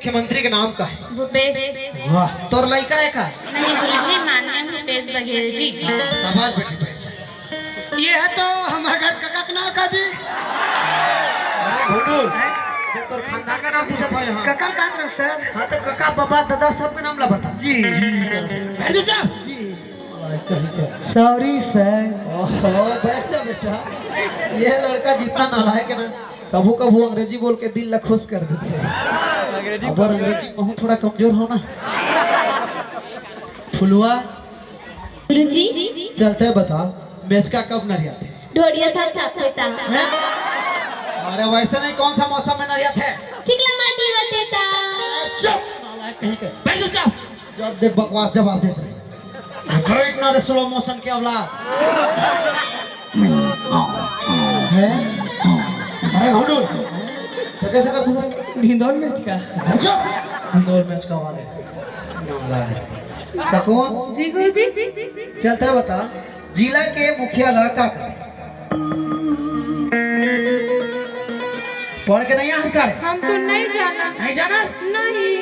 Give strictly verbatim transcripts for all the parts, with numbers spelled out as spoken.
मुख्यमंत्री के नाम का है? भूपेश। वाह, तोर लइका है का? नहीं गुरुजी, माननीय भूपेश बघेल जी। शाबाश बेटी, बैठ जा। ये है तो हमारे घर कका के नाम का जी। अरे घोटू, हैं? ये तोर खानदान का नाम पूछत हो यहाँ। कका का तरफ सर? हाँ तो कका, बाबा, दादा सबके नाम ला बता। जी। बैठ चुपचाप। जी। Sorry sir. ओहो, बैठ जा बेटा। ये लड़का जितना नालायक है ना, कभू कभू अंग्रेजी बोल के दिल ला खुश कर देते हैं। अब अंग्रेजी कहूँ थोड़ा कमजोर हो ना। फुलवा, गुरुजी। चलते बता, मेचका कब नरियाथे? ढोड़िया साथ चाप लेता। हैं? अरे वैसे नहीं, कौन सा मौसम में नरियाथे? चिकला माटी होते ता। चुप, नालायक कहीं के। बैठ चुपचाप। जब देख बकवास जवाब देत रहे। अरे इतना रे स्लो मोशन के औलाद। हैं? अरे घोटू, तो कैसे करते थे? ढिंडोर मेचका। अच्छा, ढिंडोर मेचका वाले। नालायक। सकून? जी गुरुजी। चलता है बता, जिला के मुखिया ला का कथे? पढ़ के नहीं हंस कर। हम तो नहीं जाना। नहीं जाना? नहीं।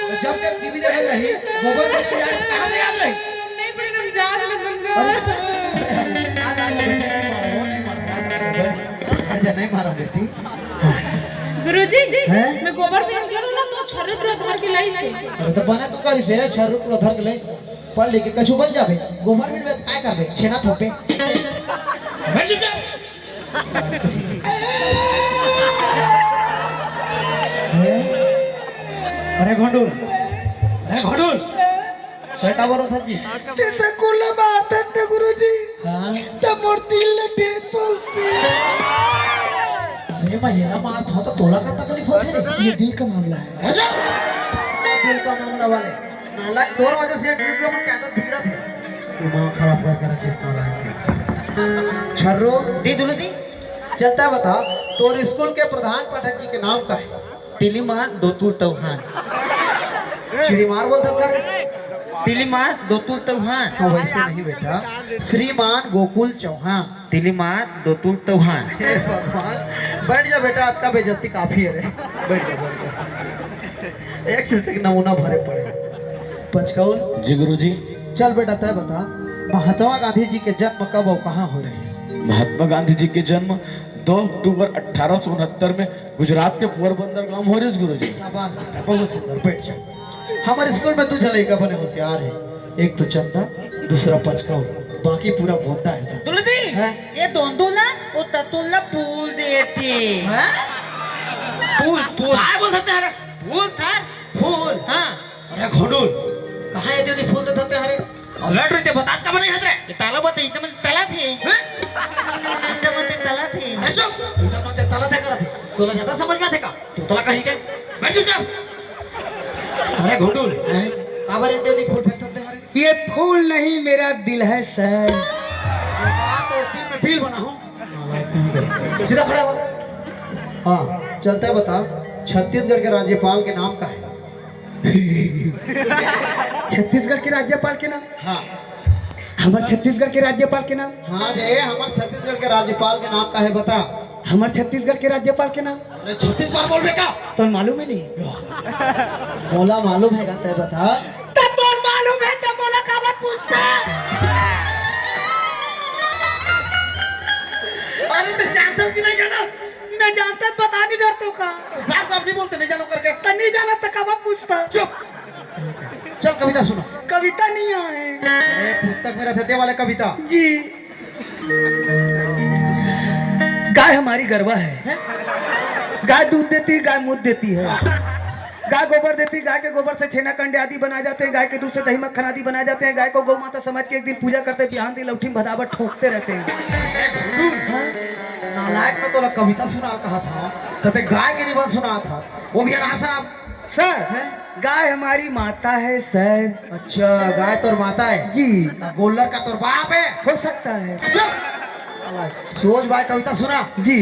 तो जब तक टीवी देखत रही, गोबर में नहीं जाए, तो कहाँ से याद रही? नहीं पढ़े, हम जान ले बंदा। अरे, अरे, अरे, ना, ना, वो बेटे नहीं मारा, वो नहीं मारा, वो नहीं मारा। अरे, नहीं मारा बेटी। गुरुजी, हैं? मैं गोबर में गया ना, तो छर्रो पूरा धर के लाई से। अरे, तो बना तू करी से, छर्रो पूरा धर के लाई। पढ़ लिख के कछु बन जाबे, गोबर में काय करबे, छेना थोपे। बैठ जा। अरे घोंडूर, अरे घोंडूर, बेटा बोलो था जी। ते स्कूल में मारता था गुरुजी। हाँ। तब मोर दिल ले ठेस पहुंचती। अरे मैं ये ना मार था तो तोला का तकलीफ होती रे। ये दिल का मामला है। अच्छा? दिल का मामला वाले। नालायक, तोर वजह से ड्यूटी में क्या तो बिगड़ा थे। दिमाग खराब करके रखे इस नालायक के। छर्रो, दी दुलू दी। चलता बता, तोर स्कूल के प्रधान पाठक जी के नाम का है? तिलीमा दोतुल तौहान। चिड़ीमार बोलता कर। तिलीमा दोतुल तौहान। हाँ, वैसे नहीं बेटा, श्रीमान गोकुल चौहान। तिलीमा दोतुल तौहान। हे भगवान, बैठ जा बेटा, आज का बेइज्जती काफी है रे। बैठ जा, बैठ जा। एक से एक नमूना भरे पड़े। पचकौल। जी गुरुजी। चल बेटा, तय बता, महात्मा गांधी जी के जन्म कब और कहाँ हो रहिस? महात्मा गांधी जी के जन्म दो अक्टूबर अठारह सौ उनहत्तर में गुजरात के पोरबंदर गांव हो रहिस गुरुजी। शाबाश बेटा, बहुत सुंदर, बैठ जा। हमारे स्कूल में दू झन लइका बने होशियार है, एक तो चंदा, दूसरा पचकौल, बाकी पूरा भोंदा है सब। दुलदी, हैं? ये दोंदुला, वो ततुला फूल देते। हैं? फूल, फूल। काय बोलत हस? फूल था? फूल? हाँ। अरे घोंडूर, कहाँ ये दीदी फूल देत हस रे? अरे तैं बतात का बने हस रे? ये ताला बता, इतना मन तला थे। हैं? इतना मन तला थे। अरे चुप, इतना मन तला थे करत। तोला ज्यादा समझ में आथे का? तू तोला कहीं के? बैठ चुपचाप। अरे घोंडूर, हैं? काबर ये दीदी फूल फेंकत हस रे? ये फूल नहीं, मेरा दिल है सर। ये बात तो दिल में बिल बना हूँ। सीधा खड़ा हो। हाँ, चलता है बता, छत्तीसगढ़ के राज्यपाल के नाम का है? छत्तीसगढ़ के राज्यपाल के नाम? हाँ। हमर छत्तीसगढ़ के राज्यपाल के नाम? हाँ रे, हमर छत्तीसगढ़ के राज्यपाल के नाम का है बता? हमर छत्तीसगढ़ के राज्यपाल के नाम? अरे छत्तीस बार बोलबे का? तोला मालूम है नहीं? मोला मालूम है का, तय बता। त तोला मालूम है त मोला काबर पूछता? अरे तैं जानथस कि नहीं जानस? मैं जानता त बता नहीं डरतो का? साफ साफ नहीं बोलते, नहीं जानो करके। त नहीं जाना त काबर पूछता? चुप। चल कविता सुना। कविता नहीं आए। अरे पुस्तक में रहिथे ते वाले कविता। जी। गाय हमारी गरवा है। हैं? गाय दूध देती है, गाय मूत देती है। गाय गोबर देती है, गाय के गोबर से छेना कंडे आदि बनाए जाते हैं, गाय के दूध से दही मक्खन आदि बनाए जाते हैं। गाय को गौ माता समझ के एक दिन पूजा करते, बिहान दिन लौठी में भदावर ठोंकते रहते हैं। हाँ? नालायक, मैं तोला कविता सुना कहा था, तो तैं गाय के निबंध सुना था, वो भी आराम से आप सर, हैं? गाय हमारी माता है सर। अच्छा, गाय तोर माता है? जी। त गोल्लर का तोर बाप है? हो सकता है। अच्छा, साला, सोच भाई, कविता सुना। जी।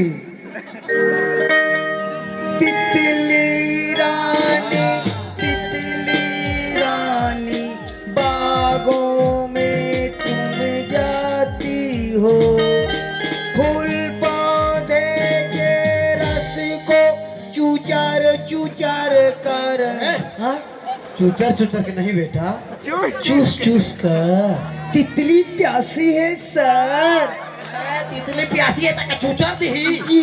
तितली रानी, तितली रानी, बागों में तुम जाती हो, फूल चूचर कर। हैं? हाँ? चूचर चूचर के नहीं बेटा, चूस चूस कर। तितली प्यासी है सर। तितली प्यासी है तक चूचर दी। जी। जी,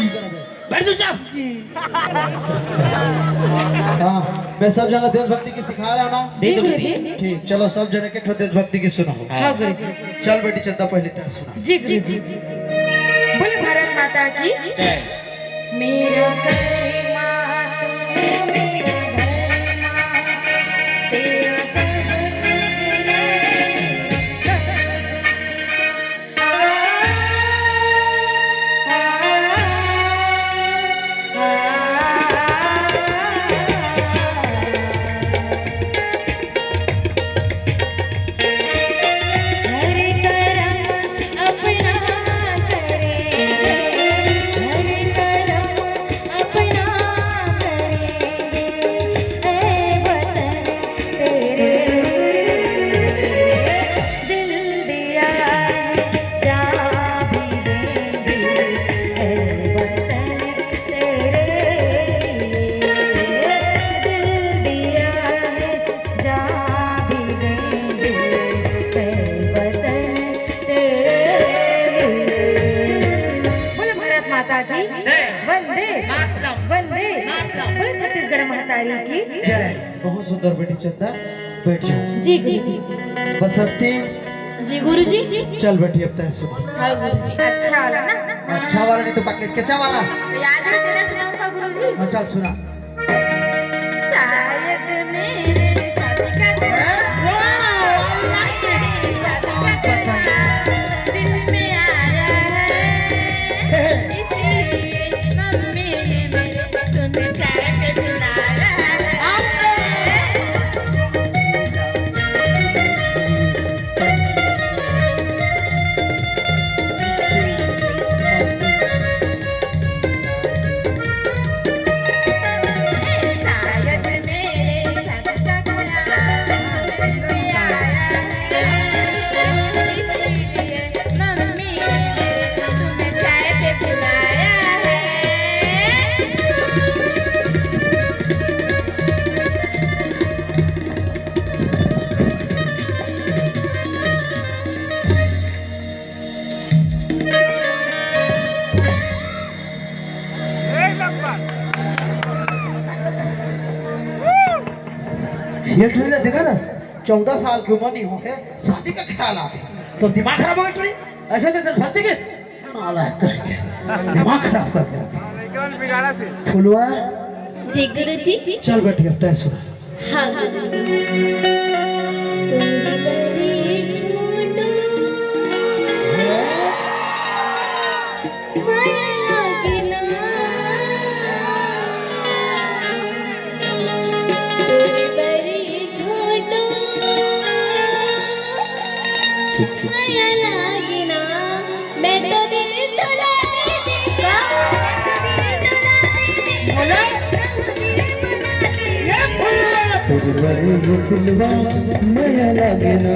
बराबर। बैठ चुपचाप। जी। हाँ, मैं सब जना देशभक्ति की सिखा रहा हूँ ना। जी, गुरु जी। ठीक, चलो सब जने के ठो देशभक्ति की सुनाओ। हाँ, गुरु जी। चल बेटी चंदा, पहले तय सुना। जी, गुरु जी। बोले भारत माता की। जय। मेरा कलेमा तू मेरा धर्मा, तेरा सब कुछ है, सब कुछ। हर करम अपना करेंगे, हर करम अपना करेंगे, ऐ वतन तेरे दिल दिया है, जा भी देंगे, ऐ वतन तेरे लिए दिल दिया है, जा भी देंगे, ऐ वतन तेरे लिए। बोलो भारत माता की। जय। वंदे मातरम। वंदे मातरम। बोलो छत्तीसगढ़ महतारी की। जय। बहुत सुंदर बेटी चंदा, बैठ जाओ। जी गुरु जी। बसंती। जी गुरु जी। चल बेटी, अब तय सुना। हाँ गुरु जी। अच्छा वाला ना? अच्छा वाला नहीं तो पकेच कच्चा वाला। तो याद में तेरा सुनाऊंगा गुरु जी। हाँ, चल सुना। शायद मेरे साथी का दिल में आया है, इसलिए मम्मी ने मेरे तुम्हें चाय पे बुलाया है। शायद मेरे साथ का प्यार तुम्हें आया है, इसलिए मम्मी ने मेरे तुम्हें चाय पे बुलाया है। ये ट्रेलर देखा था? चौदह साल की उम्र नहीं हो के शादी का ख्याल आते तो दिमाग खराब हो गया ट्रेन। ऐसे तो देशभक्ति के नालायक करेंगे, दिमाग खराब कर दे। फुलवा। जी गुरु जी। चल बेटी, अब तय सुना। हाँ गुरु जी। माया लागे ना, तोरे बरी घोटो। माया लागे ना, मैं तो दिल डोला दे दे। का? मैं तो दिल डोला दे दे। बोला? दिल बना दे। ये फुलवा। तोर बरी वो फुलवा माया लागे ना,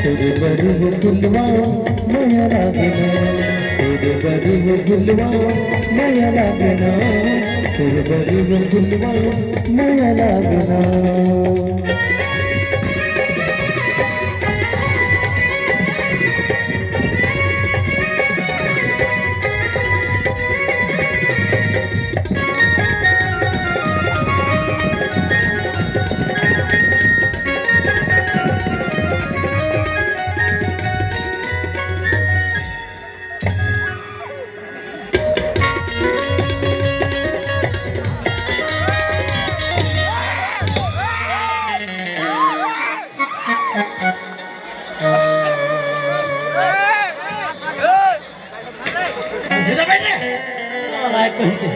तोर बरी वो फुलवा माया लागे ना, तोर बरी वो फुलवा माया लागे ना, तोर बरी वो फुलवा माया लागे ना। सीधा बैठ रे। नालायक कहीं के।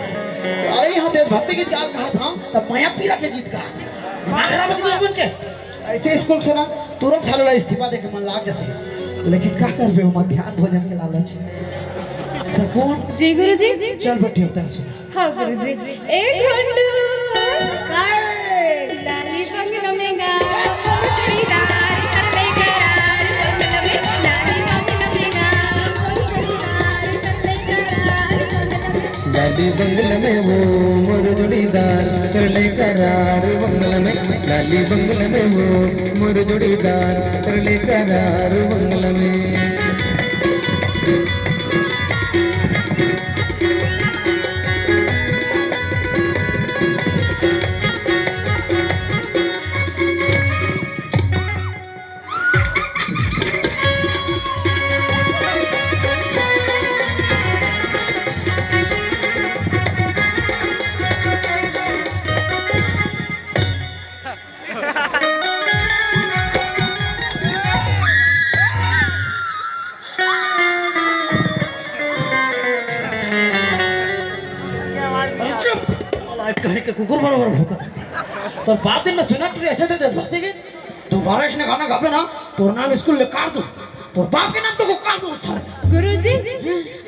अरे, यहाँ देशभक्ति गीत गाल कहा था, तब माया पीरा के गीत गात। दिमाग खराब हो गया दुश्मन के। ऐसे स्कूल से ना तुरंत साले ला इस्तीफा दे के मन लाग जाते हैं। लेकिन का करबे, वो मध्यान्ह भोजन के लालच। सकून। जी गुरु जी। चल बेटी, होता है सुना। हाँ गुरु जी। एक घंटू। काय? लाली पग नमेगा, चूड़ीदार कर ले करार, पग नमे, लाली पग नमेगा, चूड़ीदार कर ले करार, पग नमे। लाली बंगला में वो मोर जोड़ीदार, कर ले करार बंगला में। लाली बंगला में वो मोर जोड़ीदार, कर ले करार बंगला में। अरे चुप! साला कहीं के कुकुर बराबर भौंकत। तोर बाप दिन में सुना टूरी ऐसे दे देशभक्ति के। दोबारा इसने गाना गाबे ना, तोर नाम स्कूल ले काट दूं। तोर बाप के नाम तो को काट दूं साला। गुरुजी,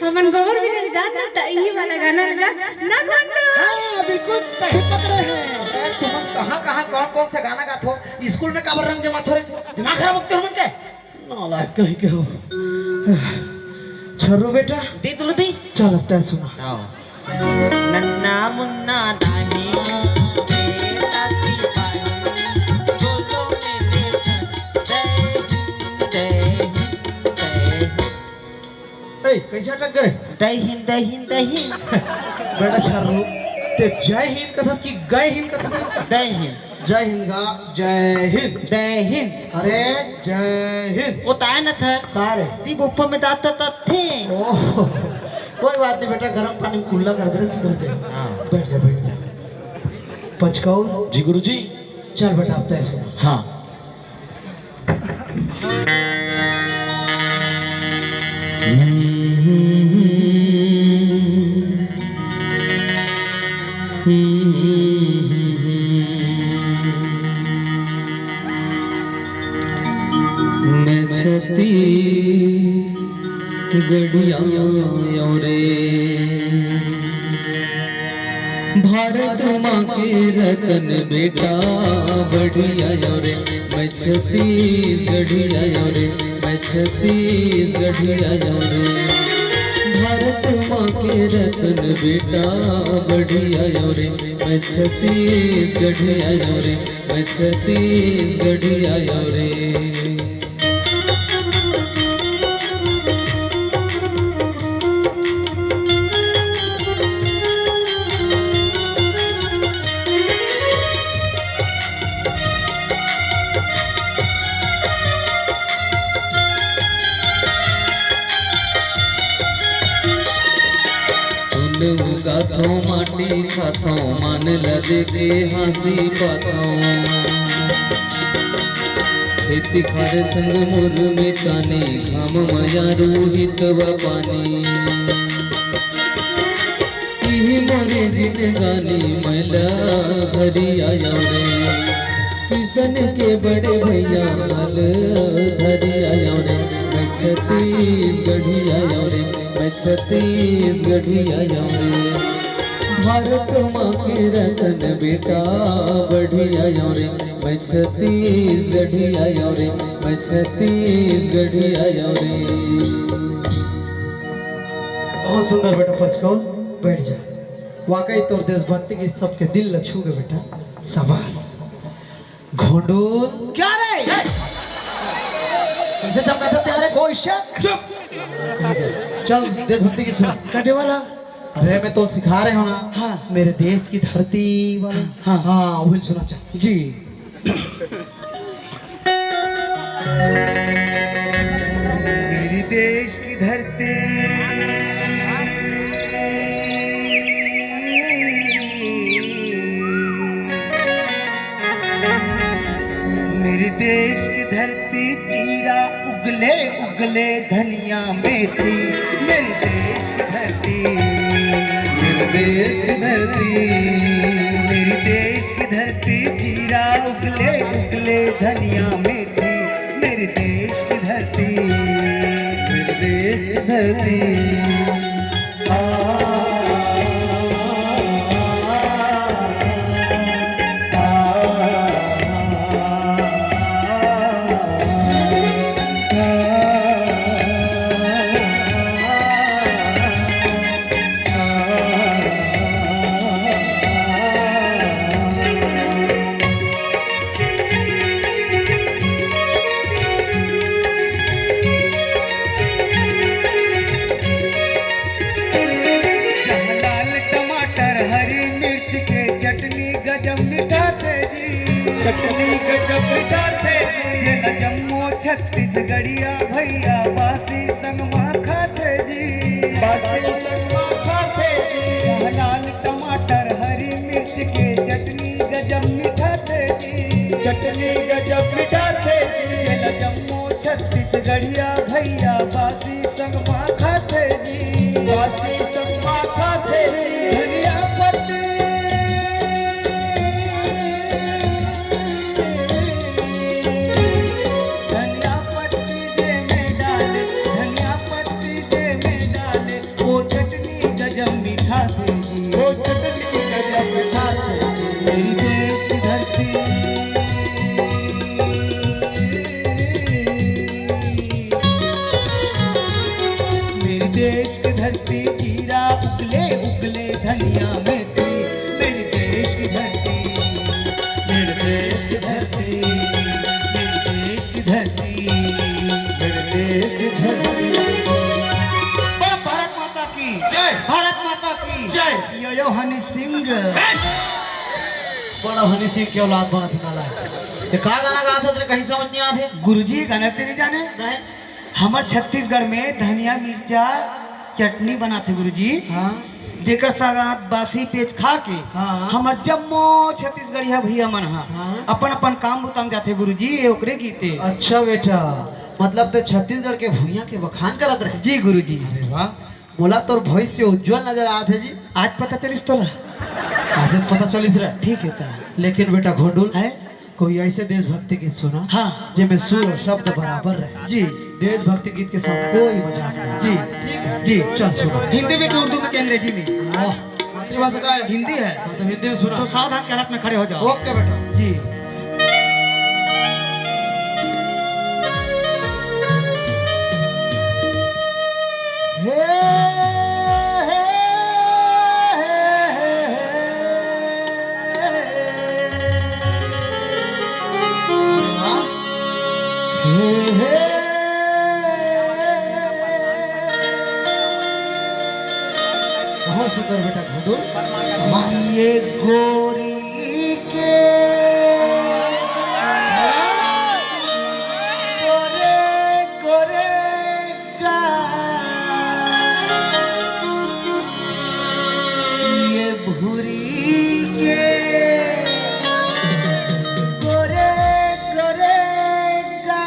हमन गौर भी नहीं जान त इही वाला गाना ला ना गोंडू। हाँ, बिल्कुल सही पकड़े हैं। अरे तुमन कहाँ कहाँ कौन कौन सा गाना गात हो? स्कूल में काबर रंग जमात हो रे? दिमाग खराब होते हो मन के? नालायक कहीं के हो। छर्रू बेटा। दी दुलू दी। चल अब तय सुना। आओ। नन्ना मुन्ना नानी, ए ताती बाई, बोलो मेरे साथ, जय हिंद, जय हिंद, जय हिंद। ए, कैसे अटक गए? जय हिंद, जय हिंद, जय हिंद। बेटा छर्रू, ते जय हिंद कथस कि गए हिंद कथस? जय हिंद। जय हिंद गा, जय हिंद। जय हिंद। अरे, जय हिंद। वो ताय न था। तारे। दी बुप्पा में दाता तब थे। ओह, कोई बात नहीं बेटा, गरम पानी में कुल्ला कर दे, सुधर जाए। हाँ। बैठ जा, बैठ जा। पचकाऊ। जी गुरुजी। चल बेटा, अब तय सुना। हाँ। मैं छत्तीसगढ़िया रे, भारत माँ के रतन बेटा बढ़िया रे। मैं छत्तीसगढ़िया रे, मैं छत्तीसगढ़िया रे। भारत माँ के रतन बेटा बढ़िया रे। मैं छत्तीसगढ़िया रे, मैं छत्तीसगढ़िया रे। सुन उगाथों, माटी खाथों, मान ल देके हाँसी पाथों। खेती खार संग मोर मितानी, घाम मया रोहित व पानी। इही मोरे जिनगानी, मैं ल धरी आयो रे। किसन के बड़े भैया, मैं ल धरी आयो रे। मैं छत्तीसगढ़ी आयो रे, मैं छत्तीसगढ़ी आयो रे। भारत माँ के रतन बेटा बढ़िया आयो रे। मैं छत्तीसगढ़ी आयो रे, मैं छत्तीसगढ़ी आयो रे। बहुत सुंदर बेटा पचकौल, बैठ जा। वाकई तोर देशभक्ति गीत सबके दिल ल छू गे बेटा, शाबाश। घोंडूल। क्या रे? कैसे चमका था तेरे? कोई शक? चुप। चल देशभक्ति गीत सुना। का देवाला? अरे मैं तो सिखा रहे हूँ ना। हाँ। मेरे देश की धरती वाला। हाँ। हाँ, वही सुना चल। जी। मेरी देश की धरती, मेरी देश की धरती, जीरा उगले उगले धनिया मेथी, मेरी देश की धरती, मेरे देश की धरती, मेरी देश की धरती, जीरा उगले उगले धनिया मेथी, मेरी देश की धरती, मेरे देश की धरती। चटनी गजब मिठाथे, जेला जम्मो छत्तीसगढ़िया भैया बासी संग मा खाथे जी। बासी संग मा खाथे जी। लाल टमाटर हरी मिर्च के चटनी गजब मिठाथे जी। चटनी गजब मिठाथे जी। जेला जम्मो छत्तीसगढ़िया भैया बासी संग मा खाथे जी। बासी संग मा खाथे जी। धनिया पत्ती, धनिया पत्ती जे में डाले, धनिया पत्ती जे में डाले, वो चटनी गजब मिठाथे जी। वो चटनी गजब मिठाथे जी। मेरी देश की धरती, मेरी देश की धरती, जीरा उगले उगले धनिया मेथी। मेरी देश की धरती, मेरे देश की धरती, मेरी देश की धरती, मेरे देश की धरती। बोलो भारत माता की जय। भारत माता की जय। यो यो हनी सिंह। बड़ा हनी सिंह के औलाद बनत हे नाला। ये का गाना गात हे तेरे, कहीं समझ नहीं आते? गुरुजी, गाना तेरे जाने? नहीं। हमर छत्तीसगढ़ में धनिया मिर्चा चटनी बनाथे गुरुजी। हाँ। जेकर साथ बासी पेज खा के हाँ। हमर जम्मो छत्तीसगढ़िया भैया मन ह हाँ। अपन अपन काम बुता म जाथे गुरुजी, ये ओकरे गीत हे। अच्छा बेटा, मतलब ते छत्तीसगढ़ के भुइयां के बखान करत रहे? जी गुरुजी। अरे वाह, मोला तोर भविष्य उज्जवल नजर आत हे जी। आज पता चलिस तोला? आज पता चलिस रहे। ठीक हे त। लेकिन बेटा घोंडुल, है? कोई ऐसे देशभक्ति गीत सुना, हाँ। जेमे सुर और शब्द बराबर रहे। जी। देशभक्ति गीत के साथ कोई मजाक नहीं। जी। ठीक है? जी। चल सुना। हिंदी में कि उर्दू में कि अंग्रेजी में? वाह, मातृभाषा का है? हिंदी है। हाँ, तो हिंदी में सुना। तो सावधान के हालत में खड़े हो जाओ। ओके बेटा। जी। हे, हे, हे, हे, हे। हे, हे। बहुत सुंदर बेटा घोंडुल। ये गोरी के गोरे गोरे का ये भूरी के गोरे गोरे का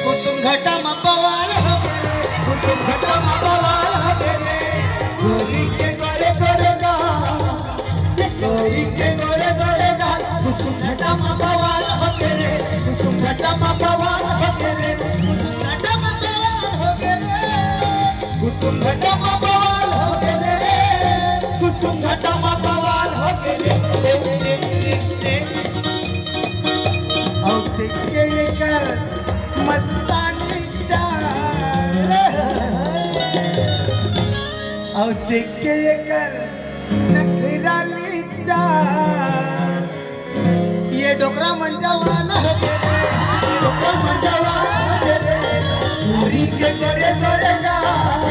कुसुम घटा मा बवाल हो गे रे, कुसुम घटा मा बवाल हो गे रे, भूरी के गोरे गोरे का गोरी के गोरे गोरे गाल, कुसुम घटा मा बवाल हो गे रे, कुसुम घटा मा बवाल हो गे रे, कुसुम घटा मा बवाल हो गे रे, कुसुम घटा मा बवाल हो गे रे, कुसुम घटा मा बवाल हो गे रे। अउ देख के एकर मस्तानी चाल, अउ देख के एकर नखराली चाल। ये डोकरा मन जवान हो गे रे, डोकरा मन जवान हो गे रे। भूरी के गोरे गोरे गाल,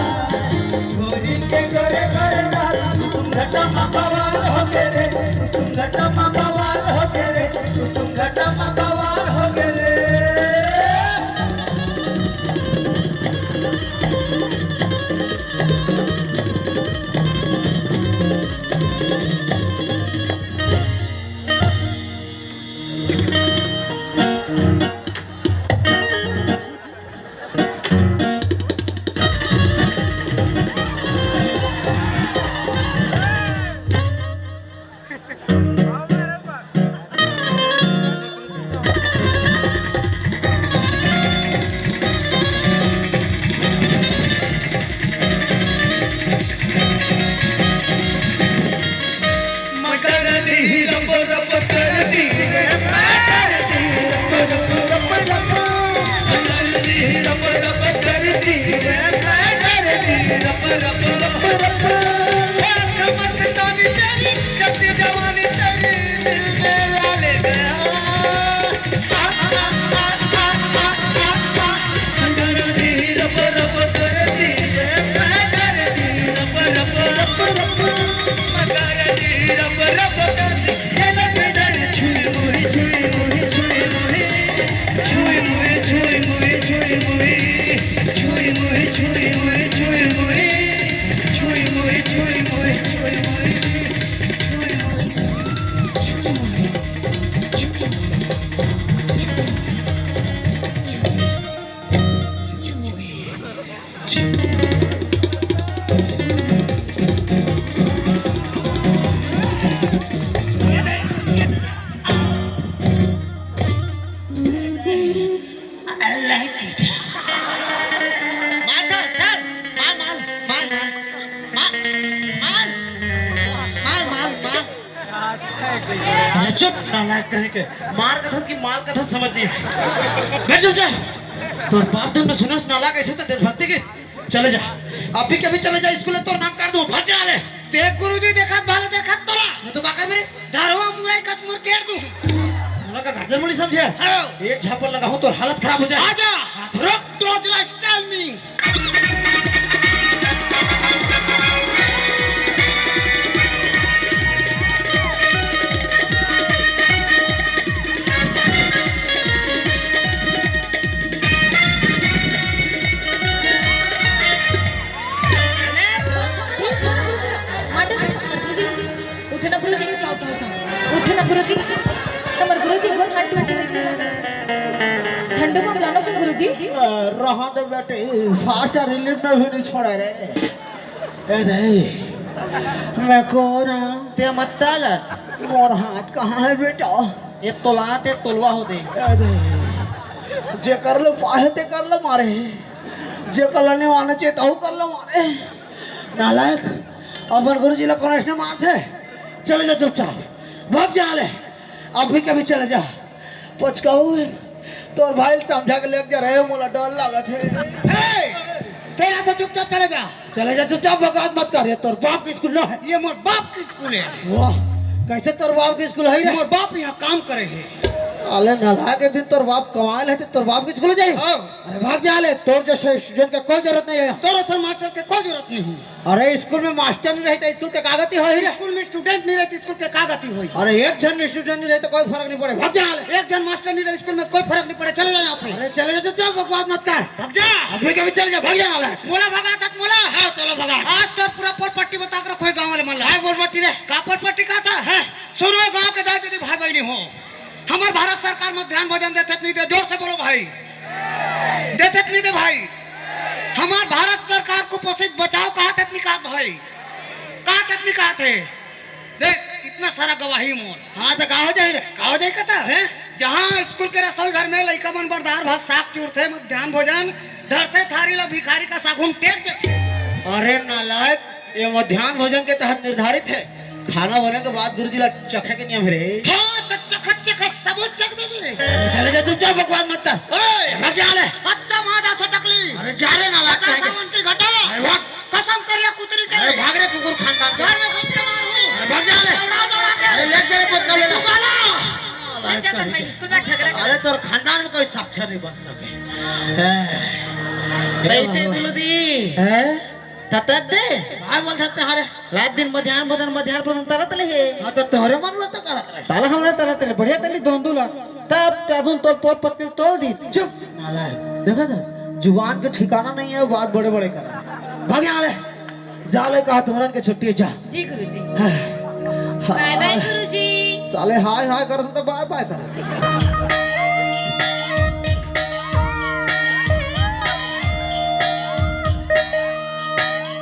भूरी के गोरे गोरे गाल। कुसुम घटा मा बवाल हो गे रे, कुसुम घटा मा बवाल हो गे रे, कुसुम घटा मा बवाल हो गे रे। I like it. मार, धर, धर। मार, मार, मार, मार। मार, मार। मार, मार, मार। अरे चुप, नालायक कहीं के। मार कथस कि माल कथस समझ नहीं। बैठ चुपचाप। तोर बाप धुन में सुनस नालायक ऐसे तो देशभक्ति के। चले जा, अभी के अभी चले जा, स्कूल ले तोर नाम काट दूं, भग जा ले। देख गुरुजी, देखत भाला देखत तोला। मैं तो का कर मेरे? धरवा मुरई कस मुरकेट दूं। मोला का गाजर मूली समझे? हाँ। एक झापड़ लगाऊं तोर हालत खराब हो जाए। आजा। हाथ रोक। Don't style me। उठे ना गुरुजी, उठे ना गुरुजी, हमर गुरुजी को हाथ टूटे नहीं से लगा। झंडू को बुलाना तुम गुरुजी। रहा तो बेटे, फास्ट रिलीफ में भी नहीं छोड़ा रे। ए नहीं, मैं कौन हूँ? ते मत तालत। मोर हाथ कहाँ है बेटा? ये तोला ते तोलवा हो दे। ए नहीं, जे कर लो पाहे ते कर लो मारे, जे कर लो नहीं मारना चाहिए तो कर लो मारे। नालायक, अपन गुरुजी ला कोन अइसने मारथे? चले जा चुपचाप, भाग जा ले, अभी के अभी चले जा। पचकाऊ, तोर भाई ल समझा के लेके जा रहे, मोला डर लागत हे। हे, ते यहाँ से चुपचाप चले जा। चले जा चुपचाप, बकवास मत कर, ये तोर बाप के स्कूल ना है। ये मोर बाप के स्कूल है। वाह, कैसे तोर बाप के स्कूल है रे? मोर बाप यहाँ काम करे है। अले नालायक, एक दिन तोर बाप कमाए ले, तोर बाप के स्कूल जाए। हाँ। अरे भाग जा ले, तोर जैसे स्टूडेंट का कोई जरूरत नहीं है। तोर असन मास्टर के कोई जरूरत नहीं है। अरे स्कूल में मास्टर नहीं रही तो स्कूल के का गति होही? स्कूल में स्टूडेंट नहीं रही तो स्कूल के का गति होही? अरे एक झन स्टूडेंट नहीं रही तो कोई फर्क नहीं पड़े, भाग जा ले। एक झन मास्टर नहीं रही स्कूल में कोई फर्क नहीं पड़े, चले जा यहाँ से। अरे चले जा, चुपचाप बकवास मत कर। भाग जा। अभी के अभी चले जा, भाग जा नालायक। मोला भगा तक मोला। हाँ, चलो भगा। आज तो पूरा पोल पट्टी बता के रखो गाँव वाले मन ला। काय पोल पट्टी रे? का पोल पट्टी का था? हैं? सुनो गाँव के दाई दीदी भाई बहनी हो, हमर भारत सरकार मध्यान्ह भोजन देथे कि नहीं दे? जोर से बोलो भाई, देथे कि नहीं दे भाई? हमर भारत सरकार कुपोषित बचाओ कहाथे कि नहीं कहात भाई? कहाथे कि नहीं कहात हे? देख, इतना सारा गवाही मोर। हाँ, तो का हो जाही रे? का हो जाही कथा? हैं? जहाँ स्कूल के रसोई घर में लइका मन बर दार भात साग चुरथे, मध्यान्ह भोजन धरथे, थारी ला भिखारी का सागुन टेक देथे। अरे नालायक, ये मध्यान्ह भोजन के तहत निर्धारित है। खाना बने के बाद गुरुजी ला चखे के नियम हे रे। हाँ, तो चखत चखत सबो चख देबे। चले जा चुपचाप, बकवास मत कर। ओए! भाग जा ले। हत्ता मादा सटकली। अरे जा रे नालायक, हत्ता कहीं के। सावन की घटा। अरे भाग। कसम करिया कुतरी के। अरे भाग रे कुकुर खानदान के। घर में घुस के मारू। अरे भाग जा ले। दौड़ा दौड़ा के। अरे ले जा रे पटका ले ले। तू बाला। अच्छा, तो भाई, स्कूल में झगड़ा कर। अरे तोर खानदान में कोई साक्षर नहीं बन सके। हैं? तैते दुलदी। हैं? ततत दे। काय बोलत हस रे? रात दिन मध्यान्ह भोजन, मध्यान्ह भोजन तरत ले हे। हाँ, तो तोहरे मन में तो करत रहे। ताला हमरे तरत ले, बढ़िया तली दोंदू ला। तब कादुन तोर पोत पत्ती तोल दी। चुप। नालायक। देखा था? जुबान के ठिकाना नहीं है, बात बड़े बड़े कर। भाग यहाँ ले। जा ले, कहा तोहरन के छुट्टी है, जा। जी गुरुजी। हाँ। बाय बाय गुरुजी। साले हाय हाय करत तो बाय बाय करत।